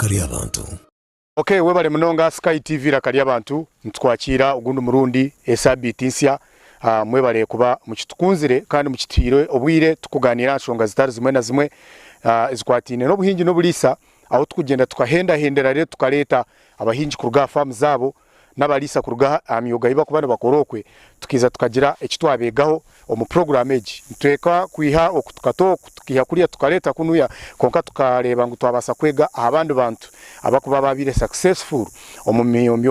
Eiraka ry'abantu. Ok webare munonga Sky TV Eiraka ry'abantu nitukwakiira ogundi murundi esabiiti nsya mwebare kuba mukitukunzire kandi mukituhaire obwire tukuganiira aha nshonga zitari zimwe na zimwe ezikwataine n'obuhingi n'oburiisa ahu tukugyenda tukahendahendera reero tukareeta abahingi kuruga aha faamu zaabo n'abariisa kuruga aha myoga ei barikuba nibakora okwe, tukaija tukagira eki twabeegaho omu puroguraamu egi. Nituteekwa kwiha oku tukata oku, tukaiha kuriya tukareeta kunuya, kwonka tukareeba ngu twabaasa kwega aha bandi bantu abarikuba baabaire successful omu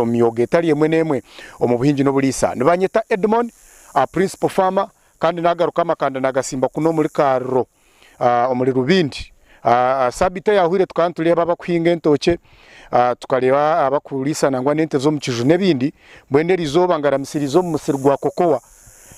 myoga etari emwe n'emwe omu buhingi n'oburiisa. Nibanyeta Edmon, Principal Farmer, kandi naagaruka amakanda naagatsimba kunu omuri Kaariro. omuri Rubindi. Sabiiti eyahweire tukaba nitureeba abarikuhinga entookye, tukareeba abarikuriisa nangwa n'ente z'omu kiju n'ebindi, mbwenu erizooba ngaramisiriize omu musiri gwa kokowa.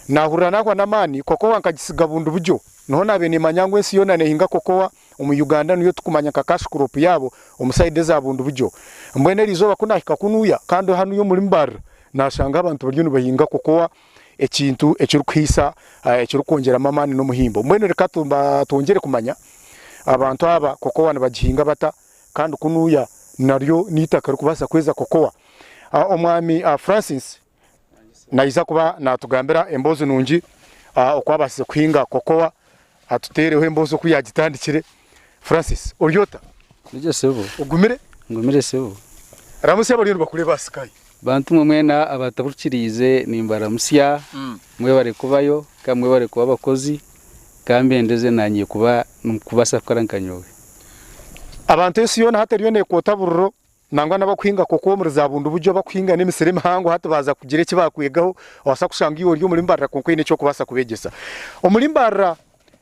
Naahurira naahwa n'amaani, kokowa nkagisiga bundi buryo. Niho naabaire niimanya ngu ensi yoona neehinga kokowa, omu Uganda niyo turikumanya nka cash crop yaabo omu sayidi eza bundi buryo. Mbwenu erizooba ku naahika kunuya kandi hanuya omuri Mbarara, naashanga abantu bariyo nibahinga kokowa. ekintu ekirikuhaisa ekirikwongyeramu amaani n'omuhimbo. Mbwenu reka twongyere kumanya abantu aba kokowa nibagihinga bata kandi kunuya naryo n'eitaka ririkubaasa kweza kokowa. Omwami Francis naija kuba natugambira emboozi nungi oku abaasize kuhinga kokowa atuteereho emboozi oku yaagitandikire. Francis ori ota? Ndigye sebo. Ogumire? Ngumire sebo. Ramutsya abariyo nibakureeba aha Sky. Bantu mwe mwena abatabukiriize nimbaramutsya, mwebare kubayo kandi mwebare kuba abakozi ka mbendeze nanye kuba kubaasa kukora nka nyowe. Abantu ensi yoona hati eriyo nekwota buriro Nangwa n'abakuhinga kwokwo omuri za bundu-buryo abakuhinga n'emisiri emihango hati baaza kugira eki baakwegaho, obaasa kushanga iwe ori omuri Mbarara kwonka oine eki orikubaasa kubeegyesa. Omuri Mbarara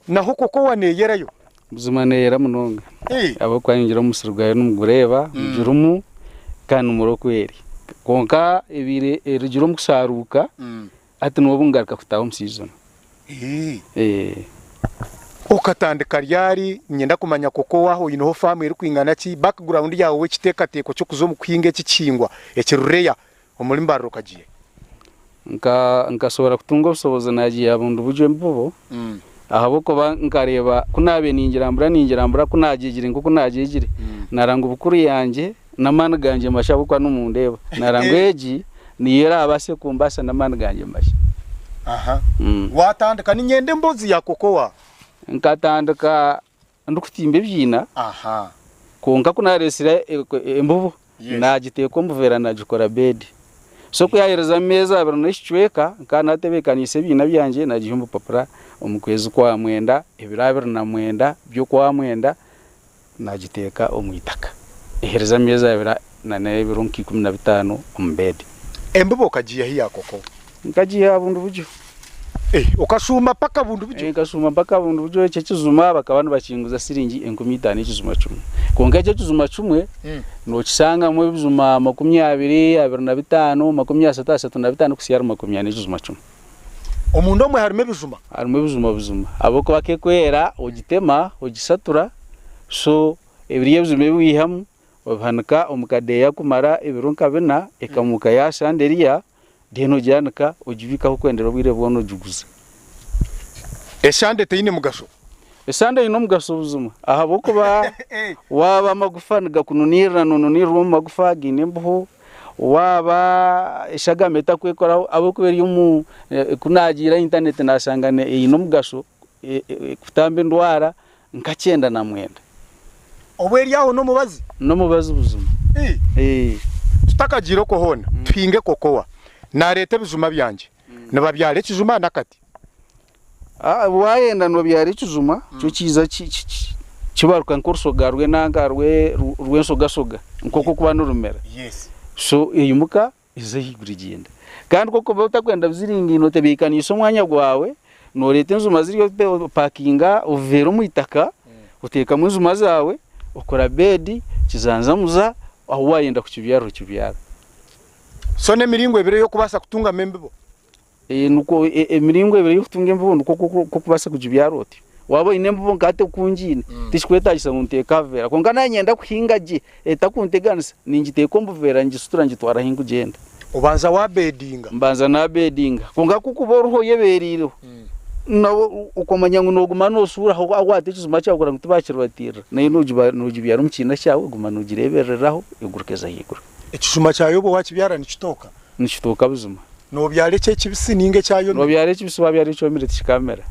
naho kwokwo waneeyerayo? Buzima neeyera munonga. Ahabw'okuba ningira omusiri gwayo nimugureeba, gurimu kandi nimureba oku eri. Kwonka ebaire erugire omu kushaaruuka, Hati n'obu ngaruka kutaaha omu season. Okatandika ryari? Niinyenda kumanya kwonka waaba oineho faamu erikwingana ki, background yaawe w'ekiteekateeko ky'okuza omu kuhinga eki kihingwa ekiri rare omuri Mbarara okagiiha hi? Nkasohora kutunga obushobozi naagiiha Bundibugyo Embobo ahabw'okuba nkareeba ku naabaire ningirambura ningirambura ku naagyegire nk'oku naagyegire naaranga obukuru yangye N'amaani gangye masya ahabw'okuba nimundeeba. Naara ngu egi niyo eraabaase kumbaasa n'amaani gangye masya. Aha. Waatandika, niinyenda emboozi ya kokowa. Nkatandika ndikutimba ebiina, Aha. kwonka ku naareetsire embubo, naagiteeka omu buveera naagikora beedi. So ku yaahereza ameezi abiri n'ekicweka, nkaba naatebeekaniise ebiina byangye naagiiha omu bupapura omu kwezi kwa mwenda, ebiro 29 by'okwamwenda. Naagiteeka omu itaka. Ehereza ameezi abiri n'ebiro nka 15 omu beedi. Embibo okagiiha hi ya kokowa? Nkagiiha aha Bundibugyo. Eh, okashuuma mpaka Bundibugyo? Eh, nkashuuma mpaka Bundibugyo. Ekyo ekijuma bakaba nibakinguza siringi 5000 ekijuma kimwe. Kwonka ekyo ekijuma kimwe nookishangamu ebijuma 20, 25, 30, 35 kuhitsya ahari 40 ekijuma kimwe. Omunda omwe harimu ebijuma? Harimu ebijuma buzima ahabw'okuba ku ekwera ogitema ogisatura so ebiri ebijuma ebi waihamu obihanika omu kadeeya kumara ebiro nka bina ekamuuka yaashanda eriya then ogyanika ogibiika ahu orikwendera obwire bwona ogiguza. Eshande teine mugasho? Eshande eine omugasho buzima ahabw'okuba waaba amagufa nigakununiirira noonuniirira omu magufa gaine embeho. Waaba eshagama etakwekoraho ahabw'okuba eri omu ku naagiire aha intaneti naashanga eine omugasho kutamba endwara nka 99. Obu eri aho n'omubazi? N'omubazi buzima. Tutakagiire okwo hoona, tuhinge kokowa. Naareeta ebijuma byangye. Nibabyara ekijuma n'akati. Waayenda noobyara ekijuma, kyo kiija kibaruka nk'orushoga rw'enanka rw'enshogashoga nk'oku orikuba nirumera. So eimuka eza ahaiguru egyenda. Kandi ku orikuba otakwenda biziringaine otebeekaniise omwanya gwawe, nooreeta enjuma ziriya opakinga obuveera omu itaka, oteekamu enjuma zaawe, okora beedi, kijanjamuza, ahu waayenda kukibyara okibyara. So n'emiringo ebiri ey'okubaasa kutungamu embibo? Nikwo emiringo ebiri ey'okutunga embibo nikwo okubaasa kugibyara otyo. Waaba oine embibo nka hati oku ngiine, tikikwetaagisa ngu nteeke aha buveera. Kwonka naaba niinyenda kuhinga gye etakunteganisa, ningiteeka omu buveera ngishutura ngitwara ahu ndikugyenda. Obanza waabedinga? Mbanza naabedinga. Kwonka ku okuba oriho oyebeereireho, Nawe okamanya ngu nooguma nooshuura aho waata ekijuma kyawe kugira ngu tibakiribatiirira. Nayo noogibyara omu kiina kyawe oguma noogireebereraho eguruka eza ahaiguru. Ekijuma kyayo obu waakibyara nikitooka? Nikitooka buzima. Noobyara eki ekibisi nainga ekyayomire? Noobyara ekibisi waabyara ekyomire tikikamera.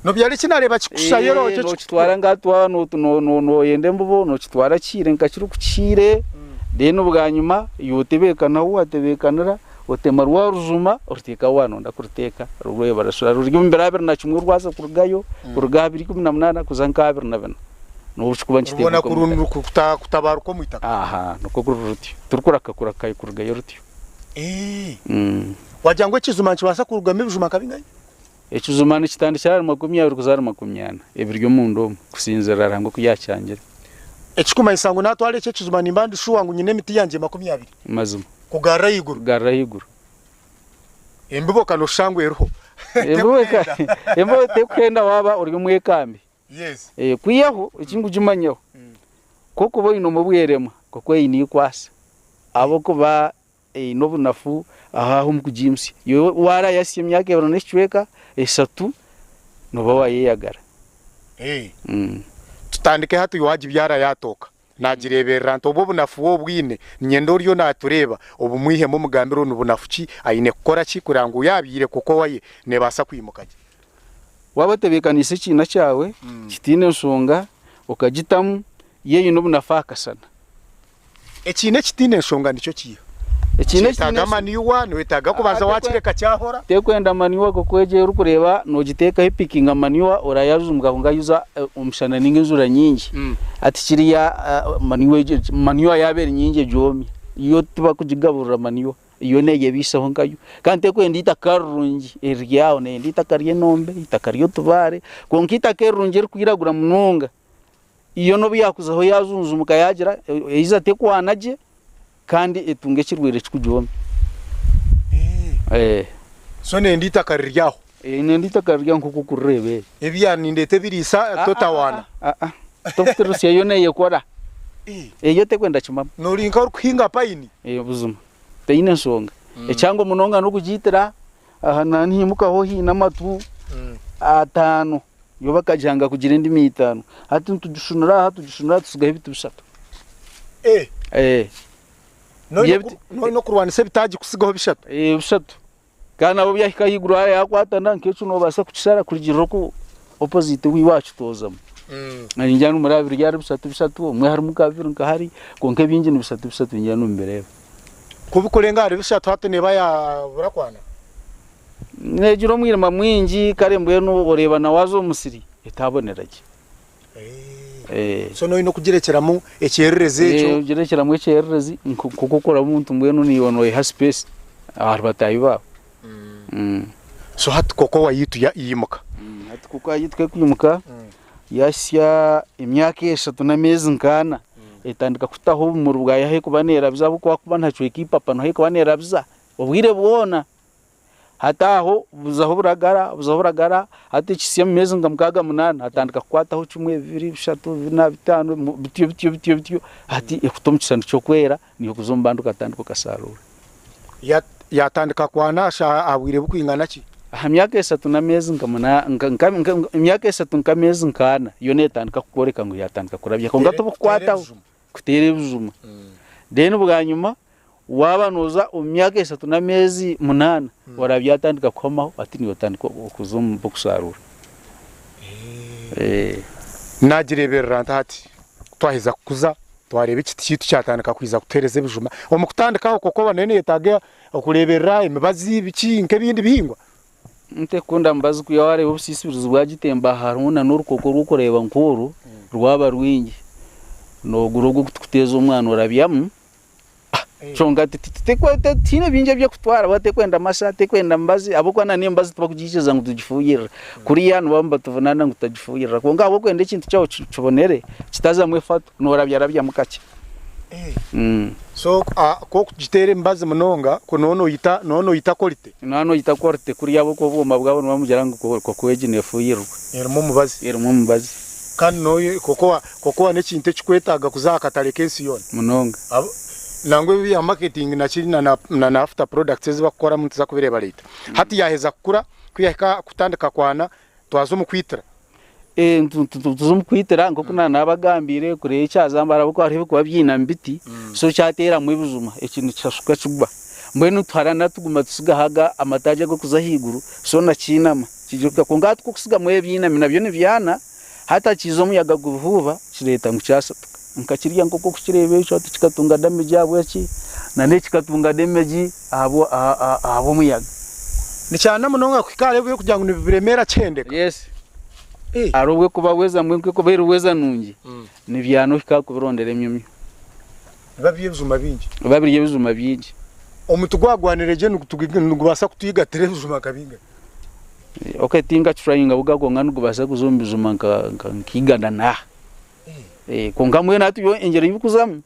Nobyara eki nareeba kikushusha yellow ekyo ekikutukura. Nokitwara nka waaba noyenda embibo nokitwara kihiire nka kiri kukihiire then bwanyima iwe otebeekana ahu watebeekanira otema rwarujuma oruteeka ahu waaba noyenda kuruteeka ruri omu biro 21 rwaza kurugayo kuruga aha biro 18 kuza nka 24 nobu kirikuba nikiteekwa Rubona kutabaruka omu itaka. Aha nikwo ruri rutyo tirukuraka kuraka kurugayo rutyo. Wagira ngu ekijuma nikibaasa kurugamu ebijuma nka bingahi? Ekijuma nikitandikira ahari 20 kuza ahari 40 ebiri omunda omu kusinziirira Ruhanga oku yaakihangire. Ekirikumanyisa ngu naatwara eki ekijuma nimba ndi shuwa ngu nyine emiti yangye 20. Mazima. Kugarura ahaiguru. Kugarura ahaiguru. Embibo ka nooshusha ngu eriho. Embibo terikuhenda waaba ori omwekambi. Yes. Kwihaho eki nkugimanyaho, ku orikuba oine obweremwa nk'oku eine eikwasa ahabw'okuba eine obunafu aha omu kugiimutsya. Iwe waarayasya emyaka ebiri n'ekicweka, eshatu, nooba waayeyagara. Tutandike hati waagibyara yaatooka, naagireeberera nti obu obunafu we obwine, niinyenda oriyo naatureeba obumwihemu omugambire ngu ni bunafu ki, aine kukora ki kureba ngu yaabyire kokowa ye neebaasa kwimuka gye. Waaba otebeekaniise ekiina kyawe kitaine nshonga, okagitamu, yo eine obunafu aha kasana. Ekiina ekitaine nshonga nikyo kiiha? Ekiina Kyetaaga manure, noyetaaga kubanza wakireka kyahora. Tekwenda manure ahabw'okuba egyo ei orikureeba nogiteekaho epikinga manure orayajumbuka kwonka haza omushana ninga enjura nyingi. Hati kiriya manure egyo manure yaaba eri nyingi egyomya. Yo tibakugigaburira manure, yo neeyebaisaho nkayo. Kandi tekwenda eitaka rirungi eriri aho, neyenda eitaka ry'enombe, eitaka ry'otubaare kwonka eitaka erirungi eririkwiragura munonga. Iyo n'obu yaakuzaho yaajunjumuka yaagira, eija tekwana gye kandi etunga ekirwaire ekirikugyomya. So nenda eitaka riri aho? Nenda eitaka riri aho nk'oku orikurireeba eri. Ebya nindeeta ebiriisa totawaana? Tokutirusya yo neeyekora. Eyo tekwenda kimama. Nori nk'orikuhinga payini? Buzima, teine nshonga. Ekyangu munonga n'okugiitira aha nihiimukaho haine amatu ataano. Yo bakagihanga kugira endimi itaano. Hati nitugishunura aha, tugishunura aha, tutsigaho ebiti bishatu. Eh. Eh. Noine noine okurwanisa ebitaagi kutsigaho bishatu? Eh, bishatu. Kandi nabwo byahika ahaiguru hariya yakwatana nk'eki noobaasa kukishara kurugiirira oku opposite ou waakitoozamu. Ningira ngu muri biri ari bishatu bishatu, obumwe harimu nka bibiri nka hari, kwonka ebingi ni bishatu bishatu ningira nimubireeba. Ku bikurenga ahari bishatu hati neeba yaabura kwana? Negira omwirima mwingi kare mbwenu oreeba na waaza omu musiri etaabonera gye. So noine okugirekyeramu ekyererezi ekyo. Ogirekyeramu ekyererezi nk'oku okora omuntu mbwenu naiwe noyeha space ahari bataahi baawe. So hati kokowa yaitu yaimuka. Hati kokowa yaitu ku ekwimuka yahitsya emyaka eshatu n'ameezi nk'ana etandika kutaho obumuri bwayo ahu erikuba neerabiza ahabw'okuba hakuba nihacweka ipapa niho erikuba neerabiza obwire bwona. Hati aho buzaho buragara, buzaho buragara, hati ekihitsya omu meezi nka mukaaga munaana hatandika kukwataho kimwe, bibiri, bishatu, bina, bitaano, bityo bityo bityo bityo, hati ekuta omu kishushani ky'okwera niiwe okuza omu bandi okatandika okasaaruura. Yaatandika kwana aha bwire burikwingana ki? Aha myaka eshatu n'ameezi nka munaana, emyaka eshatu nk'ameezi nk'ana, yo neetandika kukworeka ngu yaatandika kurabya kwonka tibukukwataho kuteera ebijuma. Then bwanyima Waaba nooza omu myaka eshatu n'ameezi munaana, oraba byatandika kuhomaho hati niiwe otandika okuza omu b'okusharuura. Naagireeberera nta hati? Twaheza kukuza, twareeba ekiti kyaitu kyatandika kwija kutuheereza ebijuma. Omu kutandikaho kokoba nayo neeyetaaga okureeberera, emibazi, biki nk'ebindi bihingwa? Ntekunda mubazi kwiha wareeba obusisibirizi bwagitemba hariho na n'orukooko orw'okureeba nk'oru rwaba rwingi, noogura ogwo ogutukuteeza omwana orabyamu. Kyonka tihaine bingi eby'okutwara ahabw'okuba tekwenda masa, tekwenda mibazi ahabw'okuba na n'emibazi tibakugiikiriza ngu tugifuuhirire. Kuriya nibaba nibatuvunana ngu tutagifuuhirira kwonka ahabw'okwenda ekintu kyawe kibonere kitazamu efato noorabyarabyamu kakye. So ku okugiteera emibazi munonga nooba noita nooba noita quality? Nooba noita quality kuriya ahabw'okuba obwoma bwabo nibaba nibagira ngu koko egi neefuuhirirwa. Erimu omubazi? Erimu omubazi. Kandi kokowa n'ekintu ekikwetaaga kuza aha katare k'ensi yoona. Munonga. Nangwa ebi bya marketing naki na na na na after products ezi bakukoramu nituza kubireeba later. Hati yaaheza kukura, ku yahika kutandika kwana, twaza omu kwitira. Tuza omu kwitira nk'oku naabagambiire kureeba ekyazamba ahabw'okuba hariho ebirikuba byinami biti so kyateeramu ebijuma eki nikishashuka kigwa. Mbwenu nituharana tuguma tutsigaho aga amataagi ag'okuza ahaiguru so na kiinama kigira kwonka hati ku orikutsigamu ebyinami nabyo nibyana hati hakiiza omuyaga gubihuuba kireeta ngu kyasatuka. Nka kirya nk'oku orikukireeba ekyo hati kikatunga damage ahabw'eki na n'eki kikatunga damage ahabw'omuyaga. Nikyana munonga kuhika ahari ebi orikugira ngu nibiremeera kihendeka. Yes. Hariho obu erikuba weather mbwenu ku erikuba eri weather nungi, nibyana ohika aha kubirondera emyomyo. Nibiba biri ebijuma bingi. Nibiba biri ebijuma bingi. Omuti gwagwanire gye nigubaasa kutwigatira ebijuma nka bingahi? Okay tinkakicurayinga buga kwonka nigubaasa kuza omu bijuma nka igana na. Kwonka mbwenu hati byo engyero ei bikuzamu,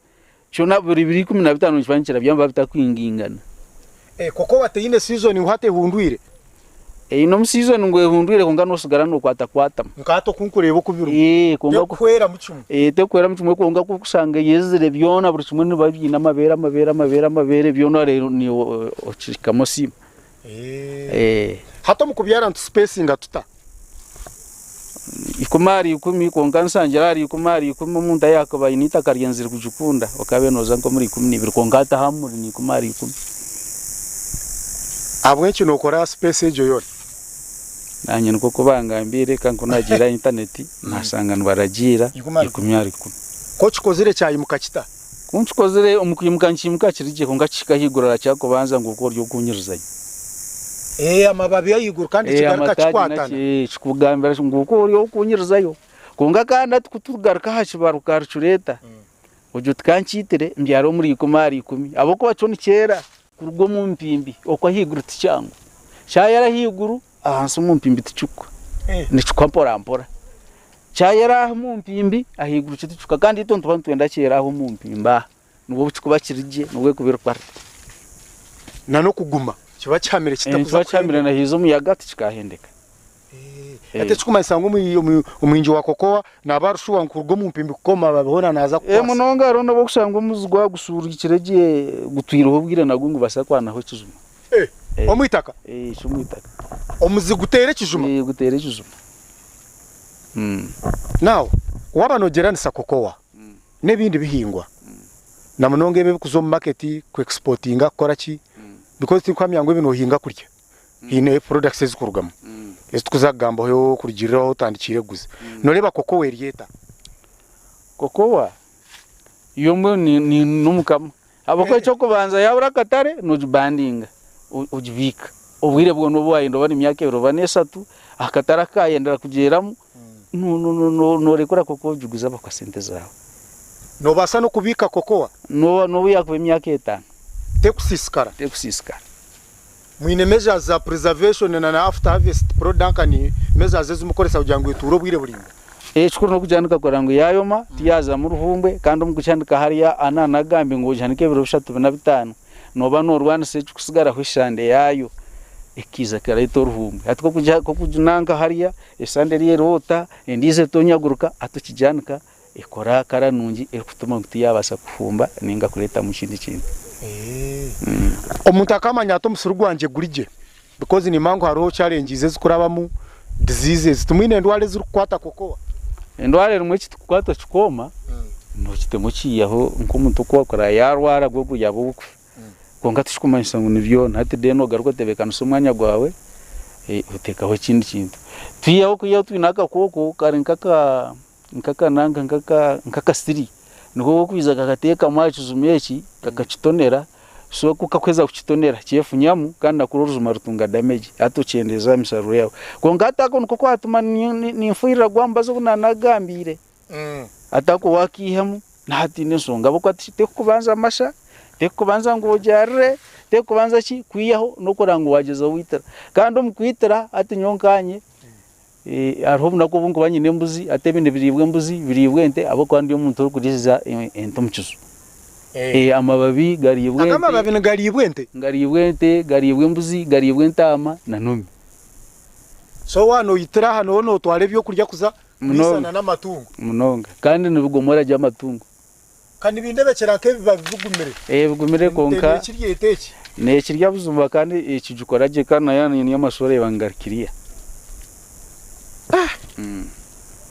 kyona buri biro 15 nikiba nikirabyamu biba bitakwingaingana. Kwonka teine season ngu hati ehundwire? Eine omu season ngu ehundwire kwonka nosigara nokwatakwatamu. Nka hati oku nkureeba oku birimu. Tekuhweramu kimwe. Tekuhweramu kimwe kwonka ku orikushanga eyezire byona buri kimwe nibiba biine amabeere amabeere amabeere amabeere byona reero niiwe okihikamu osiima. Hati omu kubyara nitusipesinga tuta? Ikumi ahari ikumi kwonka nshangire ahari ikumi ahari ikumi omuntu ahu yaakuba aine eitaka ryenzire kugikunda okaabaire nooza nk'omuri 12 kwonka hati aha muri ni ikumi ahari ikumi. Ahabw'enki nookora sipeesi egyo yoona? Naanye nikwo ku bangambiire kandi ku naagiire aha intaneti naashanga nibaragiira ikumi ahari ikumi. Ku okikozire kyayimuka kita? Ku nkikozire omu kwimuka nikiimuka kiri gye kwonka kihika ahaiguru arakyakubanza ngu okwo ori okunyirizanyo. Ee amababi ahaiguru kandi kigaruka kikwatana. Kikugambira ngu okwo ori okunyiриzayo. Kwonka kandi hati ku tugaruka aha kibaro karicureeta ogira oti ka nkiitire mbyare omuri ikumi ahari ikumi ahabw'okuba kyo nikyera kuruga omu mpimbi okwo ahaiguru tikyangu. Kyayera ahaiguru ahansi omu mpimbi tikikwa, nikikwa mpora mpora. Kyayera aha omu mpimbi ahaiguru kiticuka kandi itwe nituba nitwenda kyere aha omu mpimbi aha nibwo kikuba kiri gye nibwo erikuba erikukora. Na n'okuguma kiba kihamire kitakuza Kiba kihamire na haiza omuyaga tikikahendeka. Hati ekikumanyisa ngu omuhingi wa kokowa naaba ari shuwa ngu kuruga omu mpimbi kuhika omu mababi hoona naaza kukwasa. Munonga hariho n'obu orikushanga omuzi gwagushuurukire gye gutwireho obwire nagwo nigubaasa kwanaho ekijuma. Omu itaka? Eky'omu itaka. Omuzi guteera ekijuma? Guteera ekijuma. Now waaba noogyeranisa cocoa n'ebindi bihingwa na munonga ebi ebirikuza omu market ku exportinga kukora ki because tinkuhamya ngu ebi noohinga kurya haine products ezikurugamu ezi turikuza kugambaho kurugiirira ahu otandikiire kuguza. Nooreeba cocoa eri eta? Cocoa yo mbwenu n'omukama Ahabw'okuba eky'okubanza yaabura akatare noogibandinga ogibiika obwire bwona obu waayenda oba n'emyaka ebiri oba n'eshatu akatare aku kaayendera kugyeramu noorekura kokowa ogiguza bakuha sente zaawe. Noobaasa n'okubiika kokowa? N'obu yaakuba emyaka etaano. Terikusiisikara? Terikusiisikara. Mwine measures za preservation na na after harvest production measures ezi mukukoresa kugira ngu etuure obwire buraingwa? Ekikuru n'okugihanika kureba ngu yayoma tiyazamu ruhumbwe kandi omu kugihanika hariya aha nanagambire ngu ogihanike ebiro bishatu bina bitaano noba norwanisa ekikusigaraho eshande yaayo ekiija ekareta oruhumbwe. Hati kokuginanka hariya eshande eriyo eroota endiijo etonyagurika hati okigihanika Ekora kara nungi erikutuma ngu tiyabaasa kuhumba ninga kureetamu ekindi kintu. Omuntu akamanya ati omusiri gwangye guri gye because nimanya ngu hariho challenges ezikurabamu, diseases, timwine endwara ezirikukwata cocoa? Endwara erimu ekitukukwata kikooma, nokitema okiihaho nk'omuntu oku wakuraba yarwara gwo guyaba ogw'okufa. Kwonka tikikumanyisa ngu ni byona. Hati then ogaruka otebeekanisa omwanya gwawe oteekaho ekindi kintu. Twihaho kwihaho twine akakooko kari nk'aka nk'akananka nk'akasiri niko kokwija kakateekamu aha kijuma eki kakakitonera so ku kakuheza kukitonera kyefunyamu kandi na kuri orujuma rutunga damage hati okyendeeza aha mishaaruro yaawe. Kwonka hati ako niko kwatuma ninfurira gwa mubazi ogu naanakugambiire. Hati ako waakiihamu nahatiine enshonga ahabw'okuba tekukubanza amasha, tekukubanza ngu ogyarire, tekukubanza ki, kwihaho n'okureba ngu waagyezaho waitira. Kandi omu kwitira hati nyowe nkaanye Hariho obunaku obu nkuba nyine embuzi hati ebindi biriibwa embuzi, biriibwa ente ahabw'okuba ndi omuntu orikuriisiza ente omu kiju. Amababi gariibwa ente. Amababi nigariibwa ente? Gariibwa ente, gariibwa embuzi, gariibwa entaama na n'omi. So waaba noitira aha nooba nootwara ebyokurya kuza kuriisa n'amatungo? Munonga. Kandi nibigomora gye amatungo. Ka nibindebekyera nk'ebibabi bigumire. Eh, bigumire kwonka. Nekirya eki? Nekirya buzima kandi ekigikora gye kandi nayo niyo amashu oreeba ngu gari clear. Ah!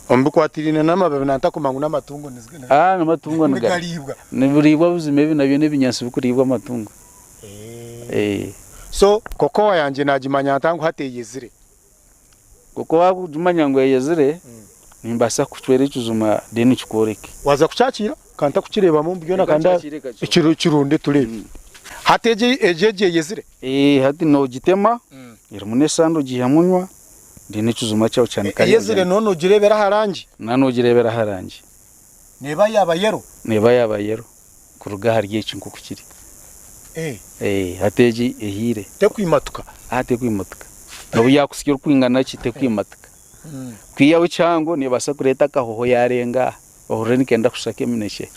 Omu bikwatiraine n'amababi nantakumanya ngu n'amatungo Ah, n'amatungo nigariibwa. Nibiriibwa buzima ebi nabyo n'ebinyaatsi bikuriibwa amatungo. Eh. So cocoa yangye nagimanya nta ngu hati eyezire? Nk'oku waakugimanya ngu eyezire, nimbaasa kukucwera ekijuma then kikworeke. Waaza kukyakiira ka ntakukireebamu byona ka kirunde tureebe. Hati egi egi eyezire? Hati noogitema, erimu n'esande ogiihamu onywa, then ekijuma kyawe kyanika. Eyezire noba noogireebera aha rangi? Noba noogireebera aha rangi. Neeba yaaba yero? Neeba yaaba yero kuruga ahari eki nk'oku kiri. Hati egi ehiire. Tekwimatuka? Tekwimatuka. N'obu yaakusya orikwingana ki tekwimatuka. Kwihaho ekihango neebaasa kureeta akahoho yaarenga aha ohurire nikenda kushusha nk'eminekye.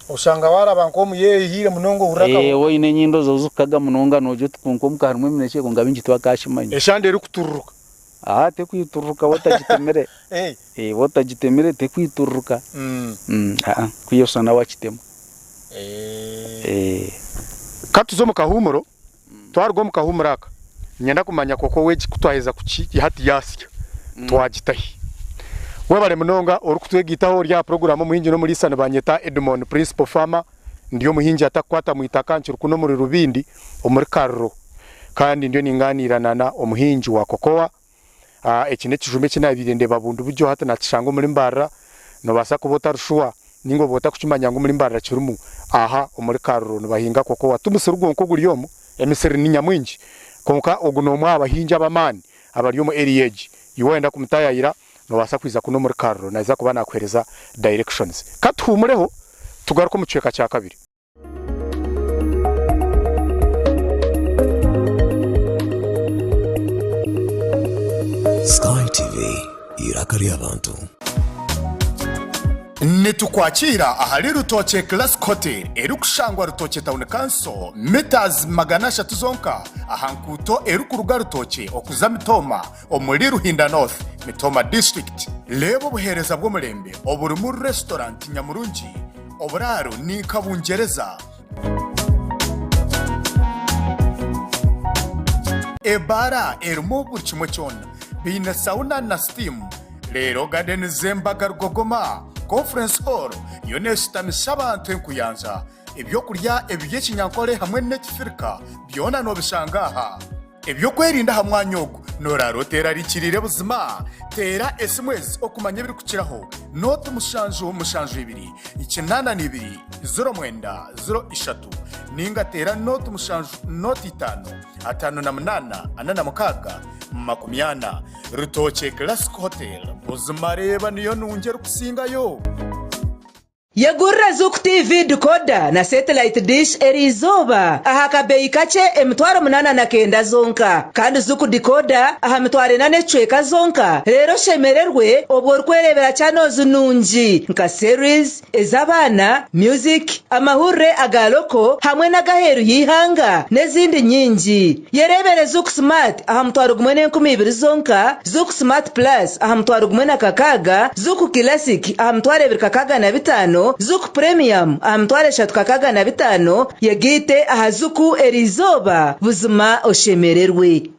Oshanga waaraba nk'omu ehiire munonga ohurira akahoho. Waaba oine enyindo zaawe zirikukaga munonga noogira oti kwonka omuka harimu eminekye kwonka baingi tibakaakimanya. Eshande erikutururuka. Tekwitururuka waaba otagitemire. Waaba otagitemire tekwitururuka. Kwiha oshushana waakitema. Ka tuze omu kahuumuro. Twaruga omu kahuumuro aka, niinyenda kumanya kwonka ow'egi ku twaheza kuki hati yaasya, twagita hi? Webare munonga orikutwegaitaho ori aha puroguraamu Omuhingi n'Omuriisa nibanyeta Edmond Principal Farmer, ndi omuhingi atakukwata mu itaka nkiri kunu omuri Rubindi omuri Kariro kandi ndiyo ningaaniira na omuhingi wa cocoa. Eki n'ekijuma eki naabaire ndeeba bundi buryo hati naakishanga omuri Mbarara. Noobaasa kuba otari shuwa nainga obe otarikukimanya ngu omuri Mbarara kirimu. Aha omuri Karuro nibahinga kokowa. Ti musiri gwonka oguri omu, emisiri ni nyamwingi kwonka ogu n'omwe aha bahingi ab'amaani abari omu area egi. Iwe waayenda kumutaayaayira noobaasa kwija kunu omuri Karuro naija kuba naakuheereza directions. Ka tuhuumureho tugaruke omu kicweka kya kabiri. Sky TV, eiraka ry'abantu. Nitukwakiira ahari Rutookye Classic Hotel erikushangwa Rutookye Town Council, metres 300 zonka aha nkuuto erikuruga Rutookye okuza Mitooma omuri Ruhinda North, Mitooma District. Reeba obuheereza bw'omurembe oburimu restaurant nyamurungi, Oburaaro ni nka Bungyereza. Ebaara erimu buri kimwe kyona. Baine sauna na steam. Reero gardens z'embaga rugogoma, conference hall yo neshutamisa abantu enkuyanja. Ebyokurya eby'ekinyankore hamwe n'ekifirika byona nobishanga aha. Eby'okwerinda aha mwanya ogu nooraara oteerarikiriire buzima? Teera esimu ezi okumanya ebirikukiraho, nooti mushanju mushanju ibiri, 82 09 03 nainga teera nooti mushanju nooti itaano, 58 46 40. Rutookye Classic Hotel, buzima reeba niyo nungi erikusingayo! Yegurira Zuku TV decoder na satellite dish eriizooba aha kabeeyi kakye 8900 zonka kandi Zuku decoder aha 4000 n'ekicweka zonka reero oshemererwe obwo orikwereebera channels nungi nka series, ez'abaana, music, amahurire aga local hamwe n'agaheeru y'eihanga n'ezindi nyingi. Yereebere Zuku Smart aha 10,000 zonka, Zuku Smart Plus aha 1600, Zuku Classic aha 265, Zuku Premium aha 365, yegaite aha Zuku eriizooba buzima oshemererwe.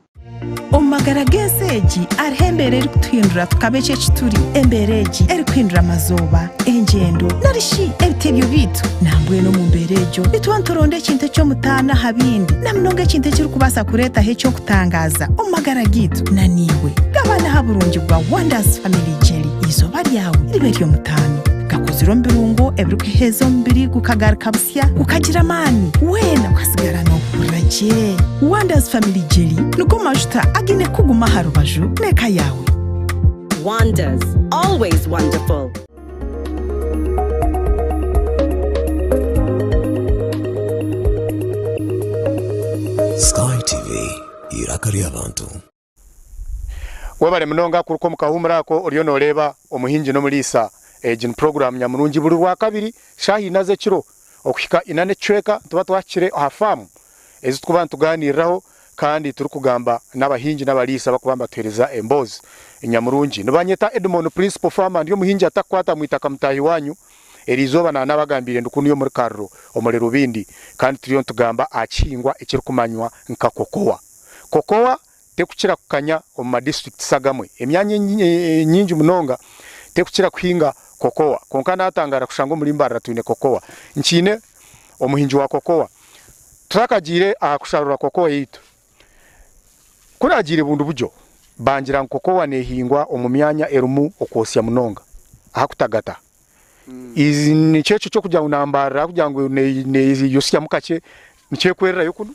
Omu magara g'ensi egi hariho embeera erikutuhindura tukaba eki eki turi, embeera egi erikuhindura amazooba, engyendo nari shi ebitebyo byaitu. Nambwenu omu mbeera egyo nituba nituronda ekintu eky'omutaano aha bindi, na munonga ekintu ekirikubaasa kureetaho eky'okutangaaza omu magara gaitu. Na naiwe gabana aha burungi bwa Wonders Family Jelly. Eizooba ryawe ribe ery'omutaano. Gakozirwe omu birungo ebirikuheeza omubiri gukagaruka busya, gukagira amaani, weena okasigara noohurira gye. Wonders Family Jelly nigo majuta againe kukuguma aha rubaju n'eka yaawe. Wonders, always wonderful. Sky TV, eiraka ry'abantu. Webare munonga kuruka omu kahuumuro ako oriyo noreeba omuhingi n'omuriisa. Egi ni puroguraamu nyamurungi buri Rwakabiri shaaha ina z'ekiro okuhika ina n'ekicweka nituba twahikire aha faamu ezi turikuba nitugaaniiriraho kandi turikugamba n'abahingi n'abariisa abarikuba nibatuheereza emboozi nyamurungi. Nibanyeta Edmond Principal Farmer ndi omuhingi atakukwata mu itaka mutaahi waanyu. Eriizooba naanabagambiire ndi kunuya omuri Kariro omuri Rubindi kandi turiyo nitugamba aha kihingwa ekirikumanywa nka kokowa. Kokowa tekukira kukanya omu ma districts agamwe. Emyanya enyingi munonga tekukira kuhinga kokowa kwonka natangaara kushanga omuri Mbarara twine kokowa. Nkiine omuhingi wa kokowa. Tutakagiire aha kusharura kokowa yaitu, ku naagiire Bundibugyo bangira ngu kokowa nehingwa omu myanya erimu okwotsya munonga ahakutagata. Nikyo ekyo ekyokugira ngu na Mbarara ahakugira ngu neyosyamu kakye nikyo ekwererayo kunu?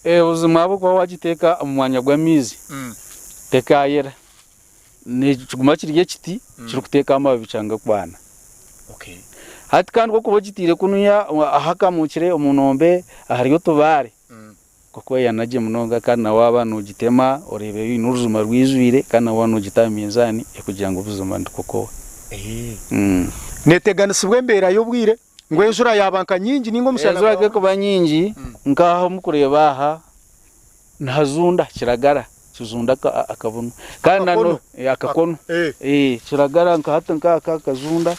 Buzima ahabw'okuba waagiteeka omu mwanya gw'amaizi tekaayera. Nikiguma kiri ekiti kirikuteeka amababi kyanga kwana. Hati kandi ku orikuba ogitiire kunuya ahakamuukire omu nombe ahari otubaare, Nk'oku eyana gye munonga kandi na waaba noogitema oreeba eine orujuma rwijwire kandi na waaba noogita aha minzaani ekugira ngu buzima ndi kokowa. Neeteganisibwa embeera y'obwire ngu enjura yaaba nka nyingi nainga omushana Enjura gwaba. ku ekuba nyingi nk'aha omu kureeba aha nihazunda kiragara kizunda akabunu kandi na Akakono. akakono kiragara nka hati nk'aka kazunda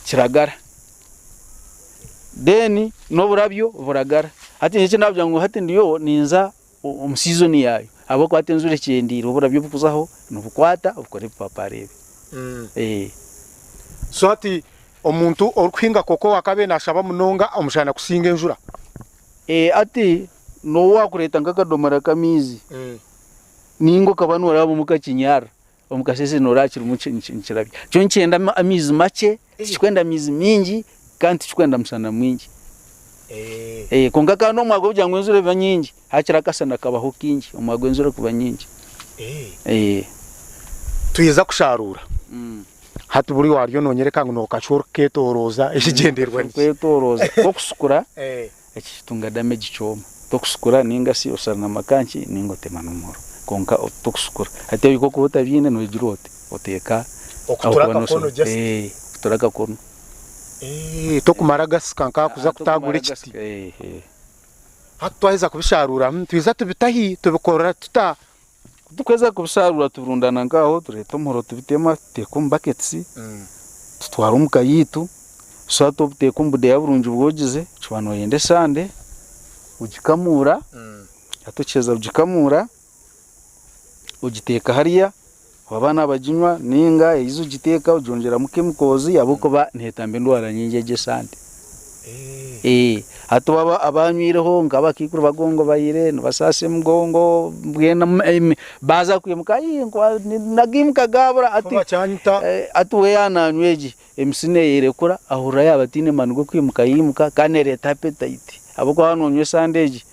kiragara. Then n'oburabyo buragara. Hati eki nakugira ngu hati ndiyo ninza omu season yaayo ahabw'okuba hati enjura ekyendeire oburabyo obukuzaho nibukwata bukora ebipapaari ebi. So hati omuntu orikuhinga kokowa akaba nashaba munonga omushana kusinga enjura? Hati n'obu waakureeta nk'akadomora k'amaizi ninga okaba nooraba omu kakinyarara Omu kasheeshe nooraba kirimu nikirabya. Kyo nikyenda amaizi makye, tikikwenda maizi maingi kandi tikikwenda mushana mwingi. Kwonka kandi omu mwaka gw'okugira ngu enjura eba nyingi, hakiri akashana kabaho kaingi omu mwaka gw'enjura kuba nyingi. Twija kusharuura. Hati buri wariyo noonyoreka ngu nookacwa orikuketoorooza ekigyendererwa niki? Kwetoorooza, nk'okusukura Eki kitunga damage kyoma. Tokusukura ninga shi oshara na makanki ninga otema n'omuhoro kwonka tokusukura. Hati ebyo ku orikuba otabyine nogira oti oteeka Okutura akakono just. Eeh okutura akakono. Eeh tokumara gasika nkakuza kutagura ekiti. Hati twaheza kubisharuura nitwiza tubita hi? Tubikora tuta? Ku tukuheza kubisharuura tubirundana nk'aho tureeta omuhoro tubitema tuteeka omu buckets tutwara omu ka yaitu so hati obuteeka omu budeeya burungi bwogize okiba nooyenda esande ogikamuura hati okiheza kugikamuura ogiteeka hariya abaana baginywa ninga eizi ogiteeka ogyongyeramu chemicals ahabw'okuba neetamba endwara nyingi egi esande. Hati bo abanywireho nk'abakaikuru bagongobaire nibasaasa emigongo mbwenu baaza kwimuka nagaimuka gaabura hati we yaaba nanywa egi emisi neyerekura ahurira yaaba ataine maani g'okwimuka yaimuka kandi nereeta appetite ahabw'okuba waaba nonywa esande egi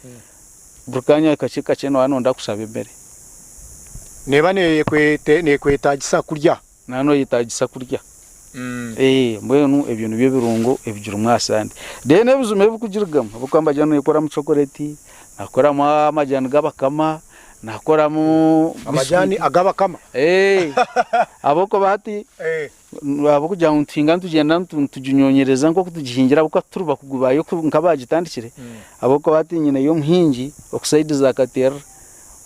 buri kanya kakye kakye nooba noyenda kushaba emere. Neeba nekwetaagisa kurya. Naaba noyetagisa kurya. Mbwenu ebyo nibyo ebirungo ebigirimu aha sande. Then ebijuma ebikugirigamu ahabw'okuba nibagira ngu nekoramu chocolate, nakoramu amajani g'abakama, nakoramu Amajani ag'abakama? Ahabw'okuba hati ahabw'okugira ngu nituhinga nitugyenda nituginyonyereza nk'oku tugihingira ahabw'okuba tituri bakugu baayo nk'abagitandikire, ahabw'okuba hati nyineyo omuhingi oku sayidi za Katerera,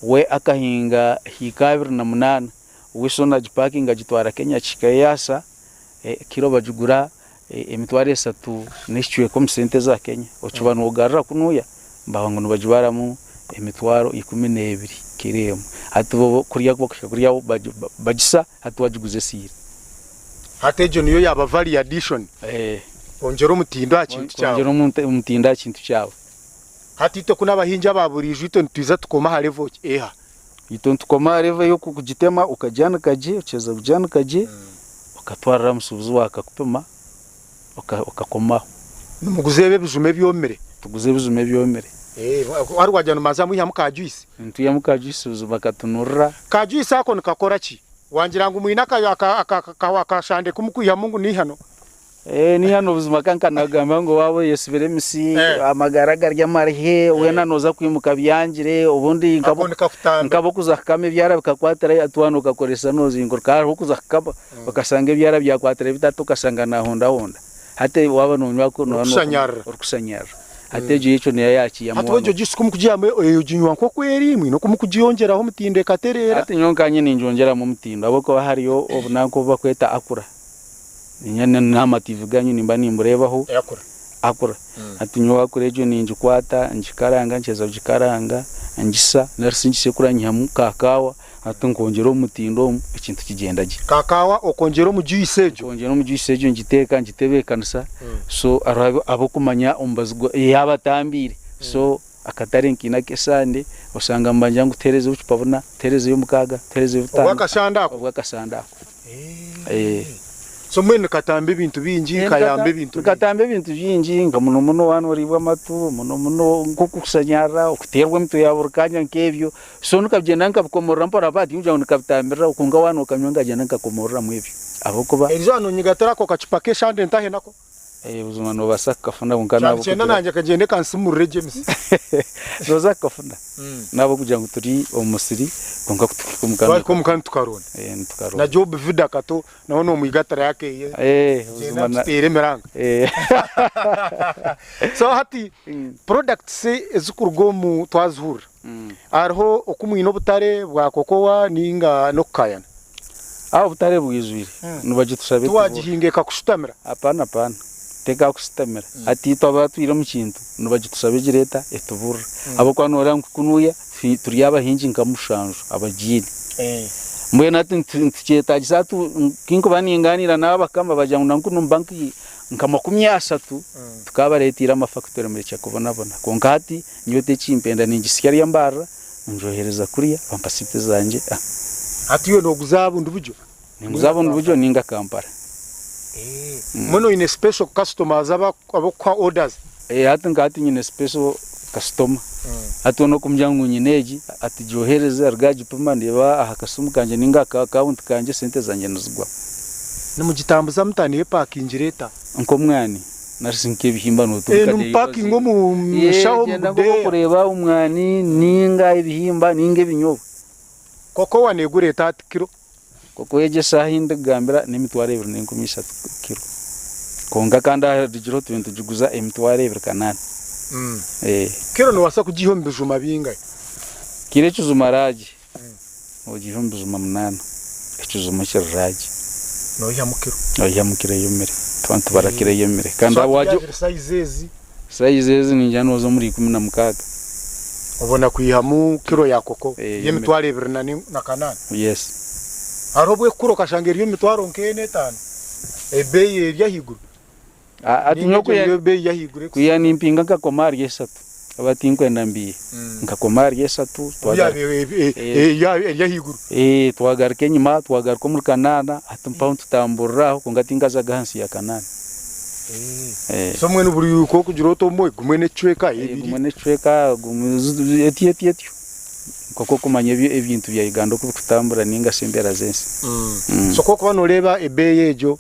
we akahinga hiika 28. Wilson agipakinga agitwara Kenya akihikayo yaasa, kiro bagigura emitwaro esatu n'ekicweka omu sente eza Kenya. Okiba nogarura kunuya baba ngu nibagibaramu emitwaro 12 kiro emwe. Hati bo kuriya kubakuhika kuriya bagisa hati wagiguza esiire. Hati egyo niyo yaaba value addition, kwongyera omutindo aha kintu kyawe. Kwongyera omutindo aha kintu kyawe. Hati itwe kunu abahingi aba buriijo itwe nitwiza tukoma aha level ki eha? Itwe nitukoma aha level ey'okugitema okagyanika gye, okiheza kugyanika gye, okatwarira omusuubuzi waawe akakupima, okakomaho. Nimuguza ebi ebijuma ebyomire? Tuguza ebijuma ebyomire. Hati wagira nimubanza mwihamu ka juice? Nitwihamu ka juice buzima katunurira. Ka juice ako nikakora ki? Wangira ngu mwine akashande ku mukwihamu ngu n'eihano? Eeh niiha buzima ka nkanagamba ngu waaba oyesibire emisi amagara gari amarihe weena nooza kwimuka byangire obundi Ako nikakutamba. nk'abokuza kukama ebyara bikakwatirayo hati waaba nokakoresa nozinguruka hariho okuza kukama okashanga ebyara byakwatira bitatu okashanga nahondahonda hati waaba nonywa ku nooba Orikushanyarara. orikushanyarara hati egyo ekyo niyo yakiihamu Hati egyo juice ku mukugiihamu oginywa nk'oku eri mwine oku mukugiyongyeraho omutindo ekatereera? Hati nyowe nkanye ningyongyeramu omutindo ahabw'okuba hariyo obunanka obu bakweta akura. Niinyenda n'aha matiivi gaanyu nimba nimbureebaho. Akura. Akura. Hati nyowe akura egyo ningikwata ngikaranga, nkiheza kugikaranga ngisa nari shi ngisekura nyihamu ka kaawa hati nkongyera omu mutindo omu ekintu kigyenda gye. Ka kaawa okongyera omu juice egyo? Nkongyera omu juice egyo ngiteeka ngitebeekanisa so hariho ab'okumanya omubazi gwa yaaba atambiire so akatare nkaine ak'esande osanga nibangira ngu tuheereze obucupa buna, tuheerezeyo mukaaga, tuheerezeyo butaano. Obw'akashande ako? Obw'akashande ako. So mbwenu nikatamba ebintu bingi, kayamba ebintu bingi. Nikatamba ebintu bingi nka muno muno waaba noriibwa amatu, muno muno nk'okushanyarara, okuteerwa emitwe ya buri kanya nk'ebyo. So nikagyenda nikabikomorora mpora mpora tikugira ngu nikabitambiriraho kwonka waaba nokanywa nikagyenda nikakomororamu ebyo ahabw'okuba. Eriizooba nonyigatira ako kacupa k'eshande ntahe nako? Buzima noobaasa kukafuna kwonka Kyaba nikyenda nangye kagyende kansimurire gye emisiri. Nooza kukafuna n'ahabw'okugira ngu turi omu musiri kwonka ku tuhika omuka Twahika omuka nitukaronda. Nitukaronda. Na Job Vida Kato nawe noomwigatirayo akeeye. Gyenda tuteere emiranga. So hati products ezikuruga omu twazihurira. Hariho oku mwine obutare bwa cocoa ninga n'okukayana? Aah obutare bwijwire nibagitusaba etubura. Tiwagihinga ekakushutamira? Apana apana tekakushutamira hati itwe abatwire omu kintu nibagitusaba egireeta etuburira ahabw'okuba noreeba ngu kunuya turi abahingi nka mushanju abagiine mbwenu hati nitukyetagisa hati kinkuba ninganiira n'abakama bagira ngu nanku nimuba nka 30 tukabareteire amafactory murekye kubonabona kwonka hati Nyowe tekimpenda ningisya ariya mbarira ngyohereza kuriya bampa sente zangye. Hati iwe noguza bundi buryo? Ninguza bundi buryo ninga Kampala. Mbwenu oyine special customers abakukuha orders? Hati nka hati nyine special customer. Hati weena okumugira ngu nyine egi ati gyohereze aruge agipima ndeeba aha kasimu kangye ninga aha ka akawunti kangye sente zangye nizigwamu. Nimugitambuza muta? Neepakingire eta? Nk'omwani. Nari shi nk'ebihimba nootunga Eh, nimupakinga omu nshaho omu Gyenda budeeya. nk'okureeba omwani ninga ebihimba ninga ebinyobwa. Kokowa neegura eta hati kiro? Kokowa egyo eshaaha ei ndikugambira n'emitwaro 23 kiro. Kwonka kandi aha rugireho turiyo nitugiguza 20,000 kanaana. Kiro noobaasa kugiiha omu bijuma bingahi? Kiro ekijuma raagi Nogiiha omu bijuma munaana, ekijuma ekiri raagi. Noihamu kiro. Noihamu kiro eyomire. Tuba nitubara kiro eyomire. Kandi So hati waagi byazire sayizi ezi? Sayizi ezi ningira nooza omuri 16. Obona kwihamu kiro ya koko Eyomire. y'emitwaro ebiri na kanaana? Yes. Hariho obu ekukura okashanga eri omu mitwaro nk'ena etaano, ebeeyi eri ahaiguru? Hati Ninga nyowe egyo kwiha niyo beeyi y'ahaiguru kwiha ekusinga? nimpinga nkakoma ahari eshatu aba tinkwenda mbiihe nkakoma ahari eshatu Obu twagaruka yaaba eri ahaiguru. Twagaruka enyima twagaruka omuri kanaana hati mpaho nitutamburira aho kwonka tinkazaga ahansi ya kanaana. So mbwenu buri ku orikugira oti omwe gumwe n'ekicweka ebiri. Gumwe n'ekicweka etyo etyo etyo nk'oku orikumanya ebintu bya Uganda oku birikutambura ninga shi embeera z'ensi. So ku orikuba nooreeba ebeeyi egyo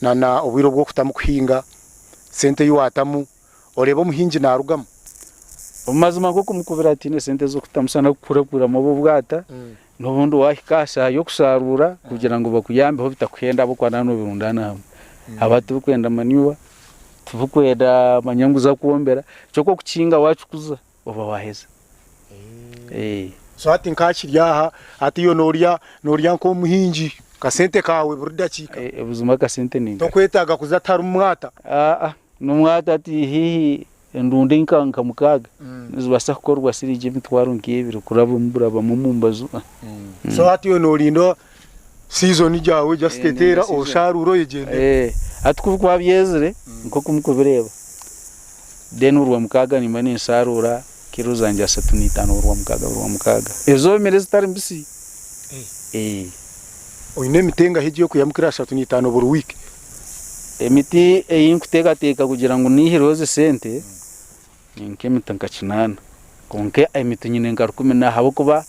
na na obwire obw'okutamu kuhinga, sente ei waatamu, oreeba omuhingi naarugamu. Omu mazima nk'okumukubira tihaine sente z'okutamu shana kukurakuramu obu obwata, n'obundi waahika aha shaaha y'okusharuura kugira ngu bakuyambeho bitakuhenda ahabw'okuba naaba noobirundaana hamwe. Haba tibirikwenda manure, tibirikwenda manya ngu za kwombera, kyonka okukihinga waakikuza oba waaheza. So hati nkakiri aha, hati iwe norya norya nk'omuhingi kasente kaawe buri dakiika. Buzima akasente ninka. Tokwetaaga kuza tiharimu mwata? Aa, n'omwata hati haihi endundi nka nka mukaaga nizibaasa kukorwa siringi emitwaro nk'ebiri kurabamu burabamu omu mbazu. So hati iwe norinda season gyawe just eteera osharuure oyegyendere. Hati ku bikuba byezire nk'oku murikubireeba. Then orwamukaaga nimba ninsharuura kiro zangye 35 orwamukaaga orwamukaaga. Ezoomire ezitari mbisi. Eh. Oine emiti engahi egi ey'okwihamu kiro 35 buri wiiki? Emiti ei nkuteekateeka kugira ngu niihireho ezi sente ni nk'emiti nka kinaana. Kwonka emiti nyine nka rukumi na ahabw'okuba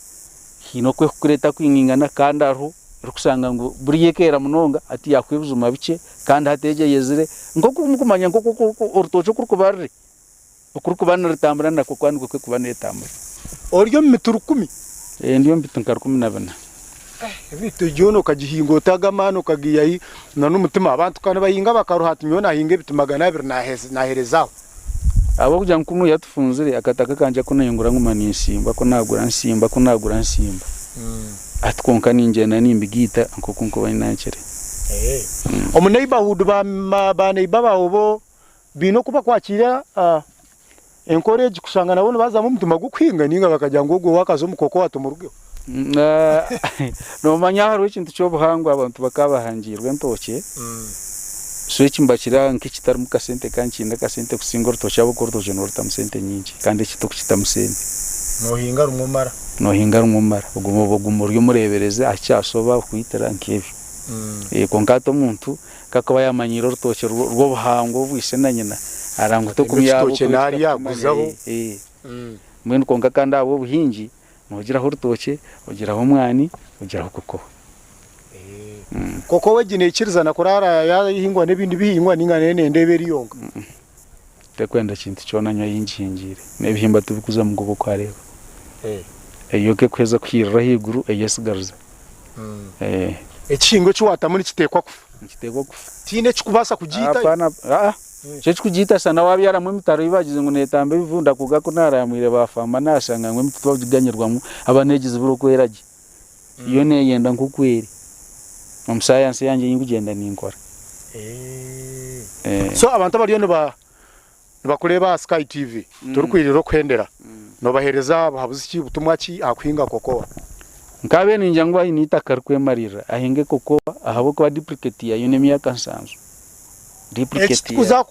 haine oku erikukura etakwingaingana kandi hariho erikushanga ngu buriya ekeera munonga hati yaakuha ebijuma bikye kandi hati egyo eyezire nk'oku murikumanya nk'oku orutookye oku rurikuba ruri, oku rurikuba nirutambura nakwo kuba nikwo erikuba neetambura. Ori omu miti rukumi? Ndi omu biti nka 14. Emiti yoona okagihinga ota ago amaani okagiiha hi n'omutima? Abantu ka nibahinga bakaruha ati nyowe naahinga ebiti 200 naahereza aho. Ahabw'okugira ngu kunu yatufunzire, akataka kangye aku ningura nguma ninsimba, ku naagura nsimba, ku naagura nsimba. Hati kwonka ningyenda nimbigaita nk'oku nkuba nyine nkire. Omu neighborhood ba ba neighbor baawe bo baine oku bakwakiira enkora egi kushanga nabo nibazamu omutima gw'okuhinga ninga bakagira ngu ogwo waakaza omu kokoa tumurugeho? Noomanya hariho ekintu ky'obuhangwa abantu bakaba bahangiirwe entookye, so eki nibakira nk'ekitarimu kasente kandi kiine akasente kusinga orutookye ahabw'okuba orutookye noorutamu sente nyingi kandi eki torikukitamu sente. Noohinga rumwe omara. Noohinga rumwe omara. Oguma oguma ori omureeberezi aha kyasoba okwitira nk'ebyo. Kwonka hati omuntu ku akuba yaamanyiire orutookye rw'obuhangwa obwa ise na nyina, aranga Atemba ekitookye naarya aguzaho. Mbwenu kwonka kandi ahabw'obuhingi, Noogiraho orutookye, ogiraho omwani, ogiraho kokowa. Kokowa egi neikirizana kuraara yaahingwa n'ebindi bihingwa nainga nayo nenda ebe eri yonka? Tekwenda kintu kyona nyowe ei ngihingiire. N'ebihimba tibikuzamu nk'oku orikuhareeba. Eyo ku ekuheza kuhiirira ahaiguru eyesigariza. Ekihingwa eki waatamu nikiteekwa kufa? Nikiteekwa kufa. Tihaine ekirikubaasa kugiitayo? Hapana, aa. Ekyo ekikugiita shana wabyaramu emitaro ei bagize ngu netamba ebivunda kwonka ku naramwire ba faama nashanga ngu emiti tibakugiganyirwamu aba negizibira okwera gye. Yo neyenda nkoku eri. Omu sayansi yangye ei ndikugyenda ninkora. So abantu abariyo nibakureeba aha Sky TV torikwirira okuhendera, nobaheereza buhabuzi ki, butumwa ki aha kuhinga kokowa? Nkabaire ningira ngu aine eitaka rikwemarira ahinge kokowa ahabw'okuba duplicate yayo n'emyaka nsanju. Eki tikuza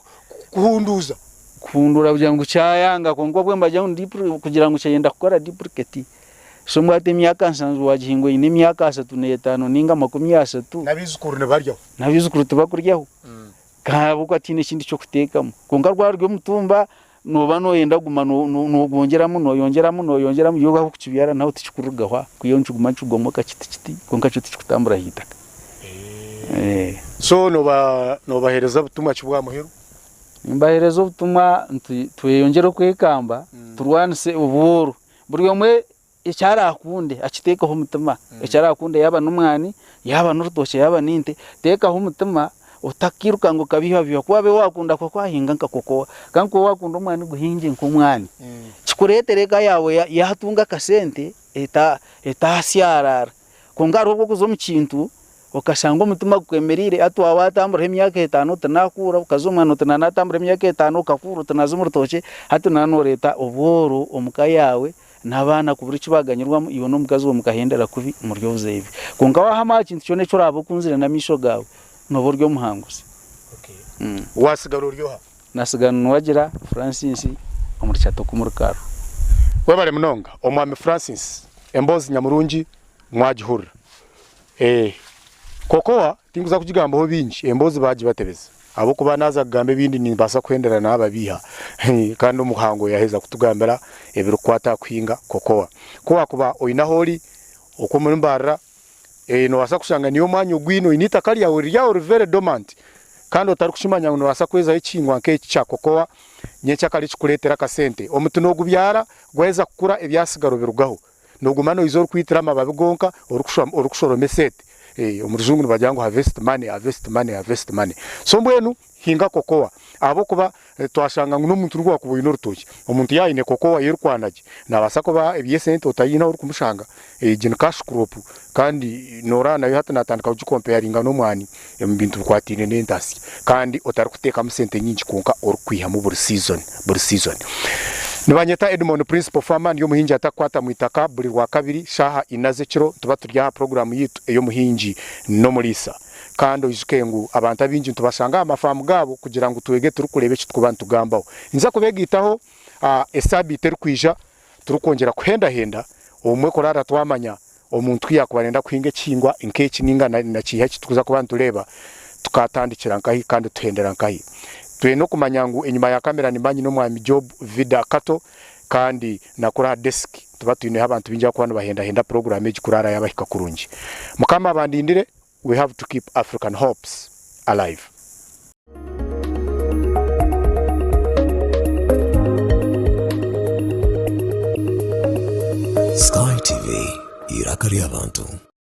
kuhunduuza. Kuhunduura kugira ngu kyayanga kwonka obwo nibagira ngu kugira ngu kyayenda kukora duplicate so mbwenu hati emyaka nsanju wagihinga oine emyaka ashatu n'etaano ninga makumi ashatu. N'abaijukuru nibaryaho. N'abaijukuru tibakuryaho ahabw'okuba tihaine ekindi ky'okuteekamu. Kwonka rwaba ruri omutumba nooba nooyenda kuguma noogwongyeramu nooyongyeramu nooyongyeramu iwe ahu orikukibyara naho tikikurugaho aho kwihaho nikiguma nikigwomoka kiti kiti kwonka kyo tikikutambura aha itaka. So noobaheereza butumwa ki bwa muheru? Nimbaheereza obutumwa nti tweyongyere okwekamba turwanise obworo. Buri omwe eki araakunde akiteekeho omutima. Eki araakunde yaaba n'omwani, yaaba n'orutookye, yaaba n'ente, teekaho omutima otakiiruka ngu okabiihabiiha. Ku waabe waakunda kwahinga nka kokowa, kandi ku waakunda omwani guhingye nk'omwani. Kikureetere eka yaawe yaatunga akasente etaasyaraara. Kwonka hariho obu orikuza omu kintu okashanga omutima gukwemereire hati waaba watamburaho emyaka etaano oti naakuura, okaza omu mwani oti naatambura emyaka etaano okakuura oti naaza omu rutookye, hati nooba nooreeta obworo omu ka yaawe n'abaana kubura eki baaganyirwamu iwe n'omukazi waawe mukahendera kubi omuri obuzeeyi. Kwonka waahama aha kintu kyona eki oraabe okunzire n'amaisho gaawe, nooba ori omuhanguzi. Waatsigara ori oha? Nasigara Nuwagira Francis omuri Kyatoko omuri Karu. Webare munonga omwami Francis emboozi nyamurungi mwagihurira. Eeh Cocoa tinkuza kugigambaho bingi emboozi bagibatebeza ahabw'okuba naaza kugamba ebindi nimbaasa kuhendera naababiiha kandi omuhango yaheza kutugambira ebirikukwata aha kuhinga Cocoa. Ku waakuba oine ahu ori okwo omuri Mbarara Noobaasa kushanga niyo omwanya ogwine oine eitaka ryawe riri aho riri very dormant kandi otarikukimanya ngu noobaasa kwezaho ekihingwa nk'eki kya cocoa nyenkyakare kikureetere akasente. Omuti noogubyara gwaheza kukura ebyatsigara obirugaho. Nooguma noija orikwitira amababi gonka orikushoroma esente. Omu rujungu nibagira ngu harvest money, harvest money, harvest money. So mbwenu Hinga kokowa ahabw'okuba twashanga ngu n'omuntu n'obu wakuba oine orutookye, omuntu yaaba aine kokowa ye erikwana gye, naabaasa kuba eby'esente otaine ahu orikumushanga. Egi ni cash crop kandi nooraba nayo hati naatandika kugikompeyaringa n'omwani omu bintu bikwataine n'entasya kandi otarikuteekamu sente nyingi kwonka orikwihamu buri season buri season. Nibanyeta Edmond Principal Farmer ndi omuhingi atakukwata mu itaka buri Rwakabiri shaaha ina z'ekiro nituba turi aha puroguraamu yaitu ey'omuhingi n'omuriisa. Kandi oijuke ngu abantu abaingi nitubashanga aha mafaamu gaabo kugira ngu twege turikureeba eki turikuba nitugambaho. Ninza kubeegaitaho esaabiiti erikwija turikwongyera kuhendahenda obumwe kuraara twamanya omuntu ku yaakuba naayenda kuhinga ekihingwa nk'eki nainga na kiiha eki turikuza kuba nitureeba tukaatandikira nkahi kandi tuhendera nkahi. Twine okumanya ngu enyima ya kamera nimba nyine Omwami Job Vida Kato kandi na kuri aha desiki nituba twineho abantu baingi abarikuba nibahendahenda puroguraamu egi kuraara yaabahika kurungi. Mukama abandindire. We have to keep African hopes alive. Sky TV, eiraka ry'abantu.